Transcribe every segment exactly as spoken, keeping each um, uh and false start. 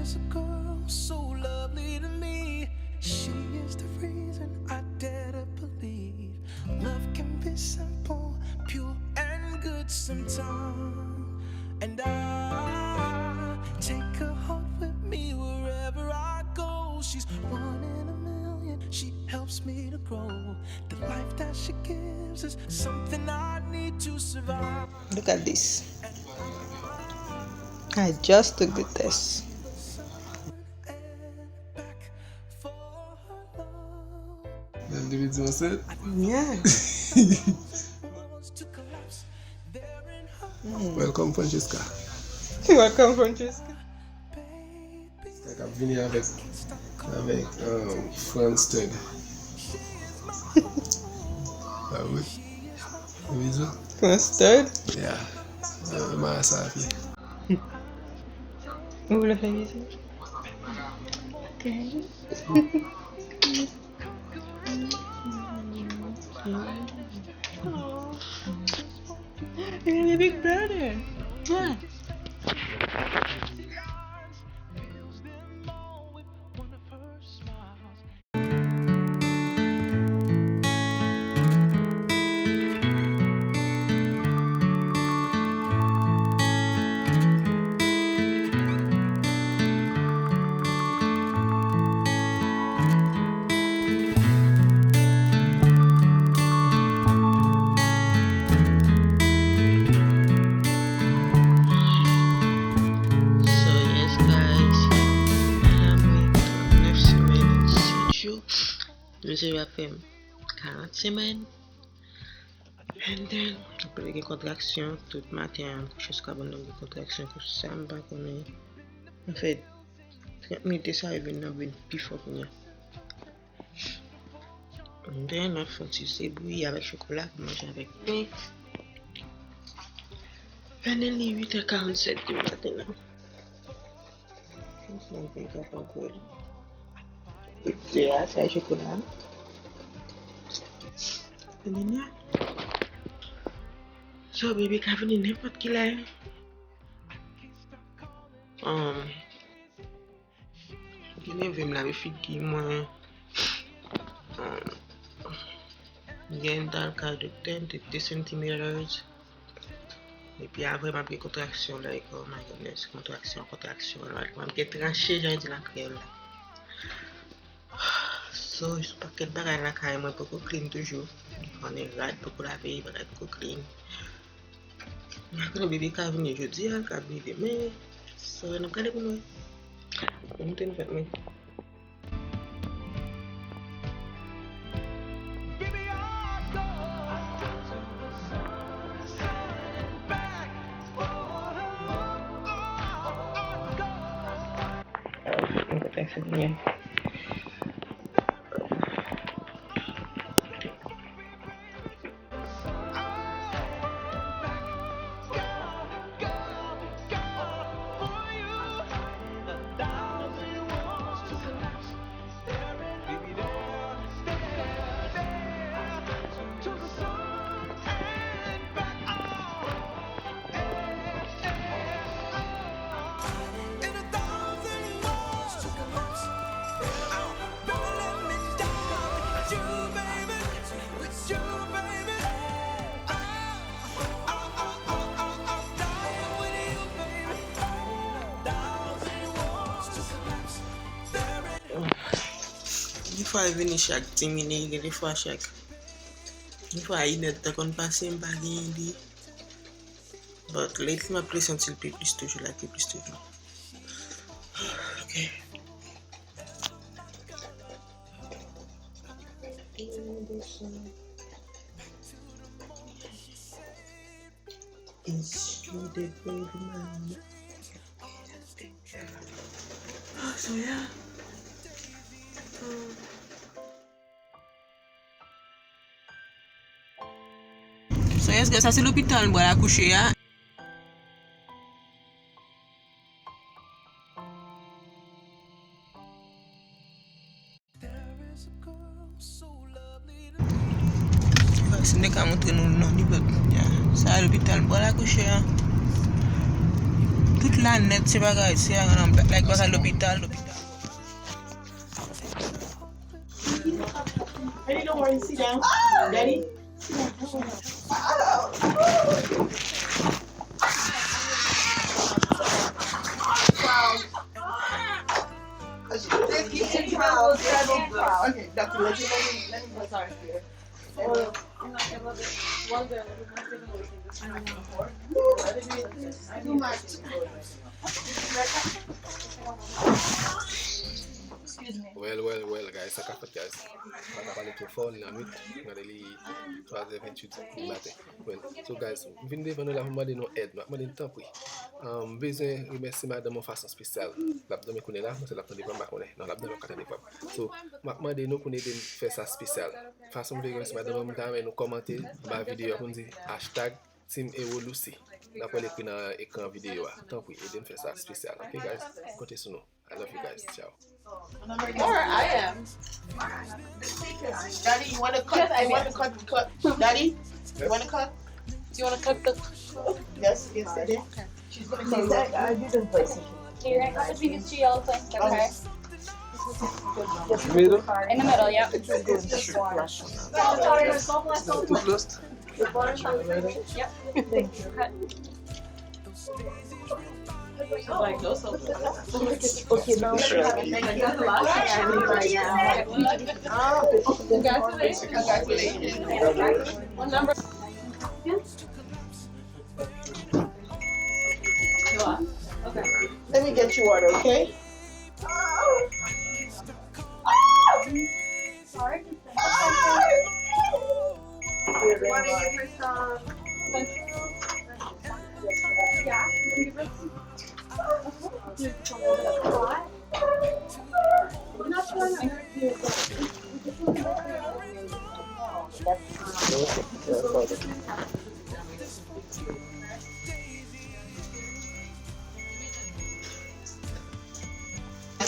There's a girl so lovely to me. She is the reason I dare to believe love can be simple, pure, and good sometimes. And I take her heart with me wherever I go. She's one in a million. She helps me to grow. The life that she gives is something I need to survive. Look at this. I just took the test. Depi di ansent? Yeah. Welcome, Francesca. Welcome, Francesca. Sa k ap vini avèk, avèk, um, Franz Thug. Ah wi. Bizou. Franz Thug? Yeah. Euh, Marasa a pye. Ou vle fè bizou? Ok. You're the big brother. Yeah. So, yes, guys, la mwen trannèf semèn an estidyo. Mesye yo ap fè m karant semèn. And then, apre gen kontraksyon, tout maten an, m kouche sou kabòn nan, gen kontraksyon konsa, m pa konnen. Anfèt, trant minit de sa yo vin nan vin pi fò kounye a. And then, m ap fè yon ti zebouyi avèk chokola pou manje avèk pen. And then, li uit è karannsèt di maten an. Sa a, se chokola. Nina. So, bebe ka vini nenpòt ki lè. Um, li leve m lave figi mwen. Um, m gen dal kay doktè, m te de santimeters. Epi apre m ap gen kontraksyon, like, oh my goodness, kontraksyon, kontraksyon. Like, m ap gen tranche, jan yo di nan kreyòl la. So, se yon pakèt bagay lakay mwen poko clean toujou. Konnen rad poko lave, bagay poko clean. M pa konnen bebe ka vini jodi a, ka vini demen. So, n ap gade pou nou wè. Pou nou te nou fèt mwen. Gen fwa l vini chak dis minit, gen de fwa chak, gen fwa inèdtan konn pase, m pa genyen li. But lately, m ap resanti l pi plis toujou, la pi plis toujou. Ok. Is she the baby mama? Oh, so yeah. So, yes, guys, sa se lopital m pral akouche a. Si m te ka montre nou non, li pèp. Sa lopital m pral akouche a. Tout Sa nèt, se bagay, se, um, like bagay lopital, lopital. Daddy, don't worry, sit down. Daddy, sit down. Okay, doctor, let me, let me, let me massage you. Well, well, well, guys, sa k ap fèt, guys? M pa ka pale twò fò, li nan nwit. Gade li twa zè venntuit di maten. Well, so, guys, m vin devan nou la pou m mande nou èd. M ap mande nou tanpri. Um, m bezwen remèsye madanm yon fason espesyal. L ap dòmi kounye la, paske l ap tande pa m, m pa konnen. Non, l ap dòmi, l ap ka tande pa m. So, m ap mande nou pou n ede m fè sa espesyal. Fason m vle remèsye madanm mwen, m ta renmen nou kòmante anba videyo a pou n di hashtag Team Hero Lucy. N ap wè l ekri nan ekran videyo a. Tanpri, ede n fè sa espesyal. Ok, guys? Konte sou nou. I love you guys. Ciao. Or I am. Daddy, you wanna cut? You wanna cut? Cut. Daddy, you wanna cut? Do you wanna cut the? Yes, yes, I did. She's gonna cut. I didn't place it. Okay, right, I think it's G L thing. Okay. Middle? In the middle, yep. Too close. Yep. Thank you. Cut. Okay, now. Congratulations. Congratulations. What number? Let me get you water, okay? Sorry.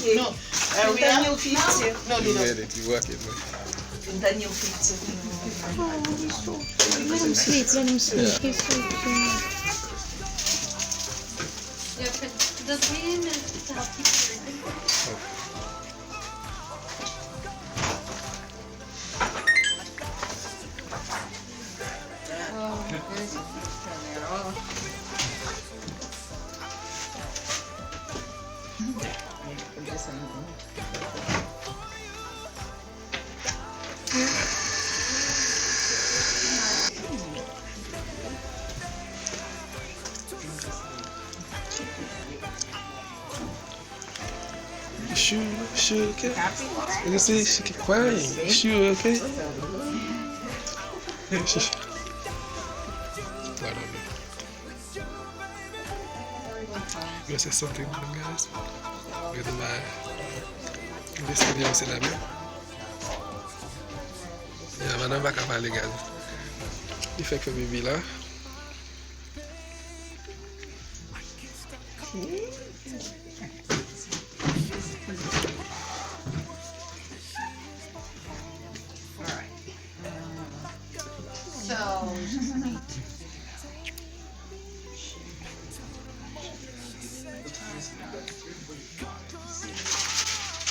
No, Ariel. No, no, no. Ready to work it, man. The new fifty. Let him sleep, let him sleep. He's so cute. Yeah, but the pain is to help keep your Sure, sure, okay. You see, she keep crying. Sure, okay. Yo, se sante nou, guys. Gade ma destine se la menm. Ya, madanm pa ka pale, guys. Li fèk fè pipi la. So,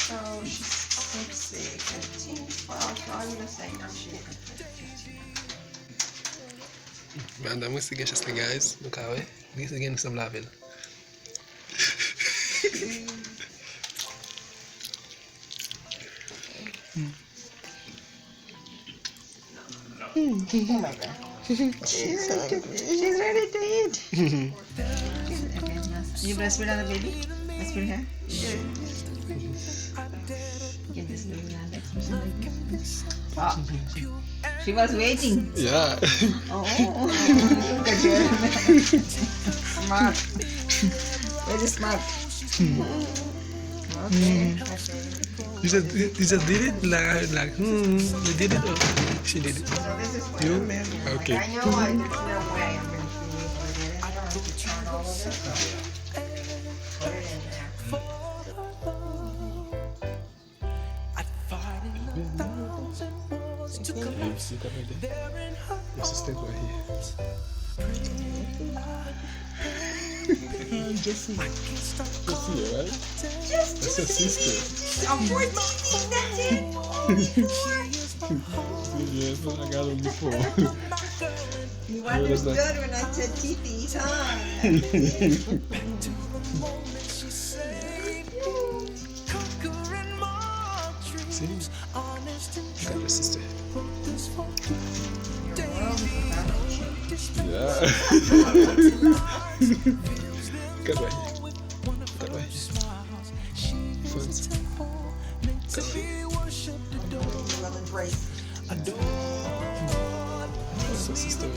so she's six, seventeen, twelve, so I would have said no, she didn't. Madanm Resi gen chans li, guys. Nou ka wè. Resi gen sanm lave l. Oh my god. She's ready to eat. You bless with another baby? Bless with her? Give this baby another expression like this. Oh, she was waiting. Yeah. Oh, good girl. Smart. Very smart. Okay. You just, you just did it? Like, like, hmm, you did it? Oh, she did it. You? Okay. Assistant right here. Jesse. Jesse, right? Just That's your sister. A fourteen, that's it. Yeah, so I got him before. You understood when I said titties, huh? See? Got your sister. Yeah. Good way. Good way. Fun. Good way. Well embraced. So, sister.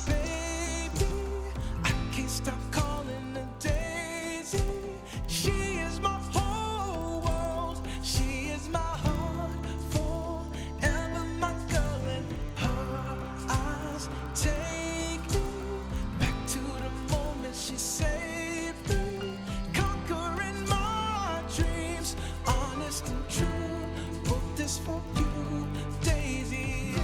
Baby, I can't stop calling her Daisy. She is my whole world. She is my heart forever, my girl. And her eyes take me back to the moment she saved me. Conquering my dreams, honest and true. Wrote this for you, Daisy.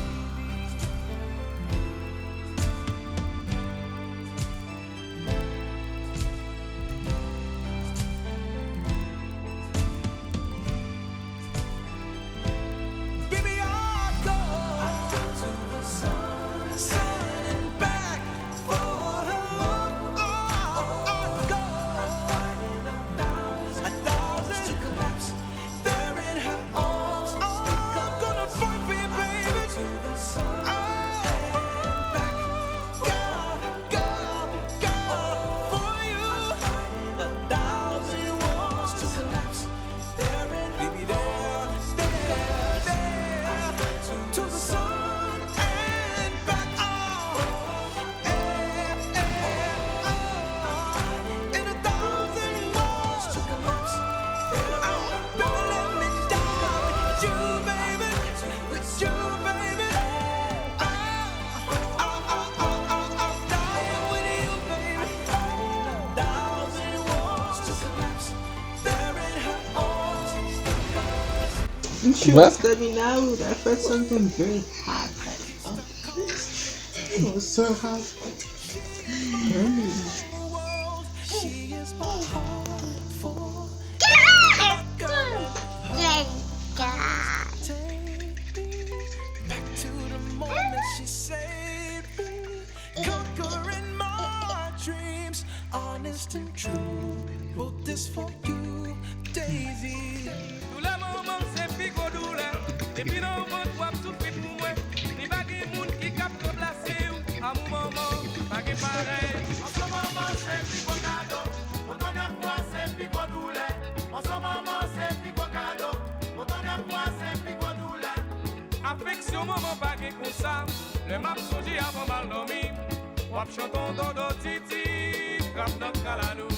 Baby, I'd go to the sun, sun and back for her. I'd go a thousand miles to collapse there in her arms. I'm gonna fight for you, baby. To the sun and back, girl, girl, girl, for you. A thousand walls to collapse. She was coming out. I felt something very hot. Like, oh, it was so hot. Burning. Conquering my dreams, honest and true. Wrote this for you, Daisy. Doulè manman se pi gwo doulè. Depi nan vant w ap soufri pou mwen. Ni pa gen moun ki kab ranplase w. Amou manman pa gen parèy. Ansanm manman se pi gwo kado. Mwen konnen fwa se pi gwo doulè. Ansanm manman se pi gwo kado. Mwen konnen fwa se pi gwo doulè. Afeksyon manman pa gen konsa. Lè m ap sonje avan m al dòmi, w ap chante on dodo titi, trap nan kalalou.